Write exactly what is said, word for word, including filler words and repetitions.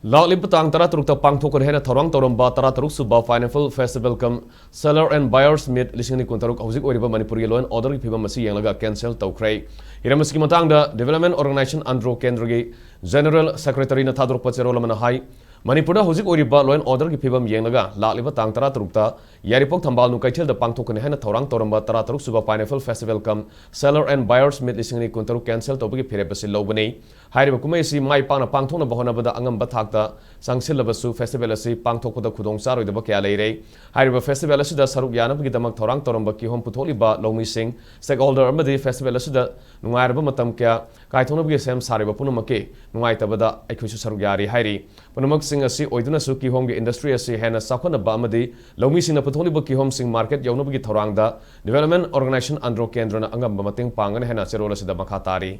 ꯂꯥꯛꯂꯤꯕ ꯇꯥꯡ ꯇꯔꯥꯇꯔꯨꯛꯇ ꯄꯥꯡꯊꯣꯛꯀꯅꯤ ꯍꯥꯏꯅ ꯊꯧꯔꯥꯡ ꯇꯧꯔꯝꯕ ꯇꯔꯥꯇꯔꯨꯛ ꯁꯨꯕ Pineapple Festival cum Seller and Buyers Meet ꯂꯤꯁꯤꯡ ꯑꯅꯤ ꯀꯨꯟꯇꯔꯨꯛ ꯍꯧꯖꯤꯛ ꯑꯣꯏꯔꯤꯕ ꯃꯅꯤꯄꯨꯔꯒꯤ law and order ꯒꯤ ꯐꯤꯕꯝ ꯑꯁꯤ ꯌꯦꯡꯂꯒ cancel ꯇꯧꯈ꯭ꯔꯦ꯫ ꯍꯤꯔꯝ ꯑꯁꯤꯒꯤ ꯃꯇꯥꯡꯗ Development Organization Andro ꯀꯦꯟꯗ꯭ꯔꯒꯤ General Secretary ꯅ ꯊꯥꯗꯣꯔꯛꯄ ꯆꯦꯔꯣꯜ ꯑꯃꯅ ꯍꯥꯏ, ꯃꯅꯤꯄꯨꯔꯗ ꯍꯧꯖꯤꯛ ꯑꯣꯏꯔꯤꯕ law and order ꯒꯤ ꯐꯤꯕꯝ ꯌꯦꯡꯂꯒ ꯂꯥꯛꯂꯤꯕ ꯇꯥꯡ ꯇꯔꯥꯇꯔꯨꯛꯇ ꯌꯥꯏꯔꯤꯄꯣꯛ ꯊꯝꯕꯥꯜꯅꯨ ꯀꯩꯊꯦꯜꯗ ꯄꯥꯡꯊꯣꯛꯀꯅꯤ ꯍꯥꯏꯅ ꯊꯧꯔꯥꯡ ꯇꯧꯔꯝꯕ ꯇꯔꯥꯇꯔꯨꯛ ꯁꯨꯕ Pineapple Festival cum Seller and Buyers Meet ꯂꯤꯁꯤꯡ ꯑꯅꯤ ꯀꯨꯟꯇꯔꯨꯛ cancel ꯇꯧꯕꯒꯤ ꯐꯤꯔꯦꯞ ꯑꯁꯤ ꯂꯧꯕꯅꯤ꯫ ꯍꯥꯏꯔꯤꯕ ꯀꯨꯝꯍꯩ ꯑꯁꯤ ꯃꯥꯏ ꯄꯥꯛꯅ ꯄꯥꯡꯊꯣꯛꯅꯕ ꯍꯣꯠꯅꯕꯗ ꯑꯉꯝꯕ ꯊꯥꯛꯇ ꯆꯪꯁꯤꯜꯂꯕꯁꯨ, festival ꯑꯁꯤ ꯄꯥꯡꯊꯣꯛꯄꯗ ꯈꯨꯗꯣꯡ ꯆꯥꯔꯣꯏꯗꯕ ꯀꯌꯥ ꯂꯩꯔꯦ꯫ ꯍꯥꯏꯔꯤꯕ festival ꯑꯁꯤꯗ ꯁꯔꯨꯛ ꯌꯥꯅꯕꯒꯤꯗꯃꯛ ꯊꯧꯔꯥꯡ ꯇꯧꯔꯝꯕ ꯀꯤꯍꯣꯝ ꯄꯨꯊꯣꯛꯂꯤꯕ ꯂꯧꯃꯤꯁꯤꯡ, stakeholder ꯑꯃꯗꯤ festival ꯑꯁꯤꯗ ꯅꯨꯡꯉꯥꯏꯔꯕ ꯃꯇꯝ ꯀꯌꯥ ꯀꯥꯏꯊꯣꯛꯅꯕꯒꯤ ꯁꯦꯝ ꯁꯥꯔꯤꯕ ꯄꯨꯝꯅꯃꯛꯀꯤ ꯅꯨꯡꯉꯥꯏꯇꯕꯗ ꯑꯩꯈꯣꯏꯁꯨ ꯁꯔꯨꯛ ꯌꯥꯔꯤ ꯍꯥꯏꯔꯤ꯫ ꯄꯨꯝꯅꯃꯛꯁꯤꯡ ꯑꯁꯤ ꯑꯣꯏꯗꯨꯅꯁꯨ ꯀꯤꯍꯣꯝꯒꯤ industry ꯑꯁꯤ ꯍꯦꯟꯅ ꯆꯥꯎꯈꯠꯅꯕ ꯑꯃꯗꯤ ꯂꯧꯃꯤꯁꯤꯡꯅ ꯄꯨꯊꯣꯛꯂꯤꯕ ꯀꯤꯍꯣꯝꯁꯤꯡ market ꯌꯧꯅꯕꯒꯤ ꯊꯧꯔꯥꯡꯗ Development Organization Andro ꯀꯦꯟꯗ꯭ꯔꯅ ꯑꯉꯝꯕ ꯃꯇꯦꯡ ꯄꯥꯡꯒꯅꯤ ꯍꯥꯏꯅ ꯆꯦꯔꯣꯜ ꯑꯁꯤꯗ ꯃꯈꯥ ꯇꯥꯔꯤ꯫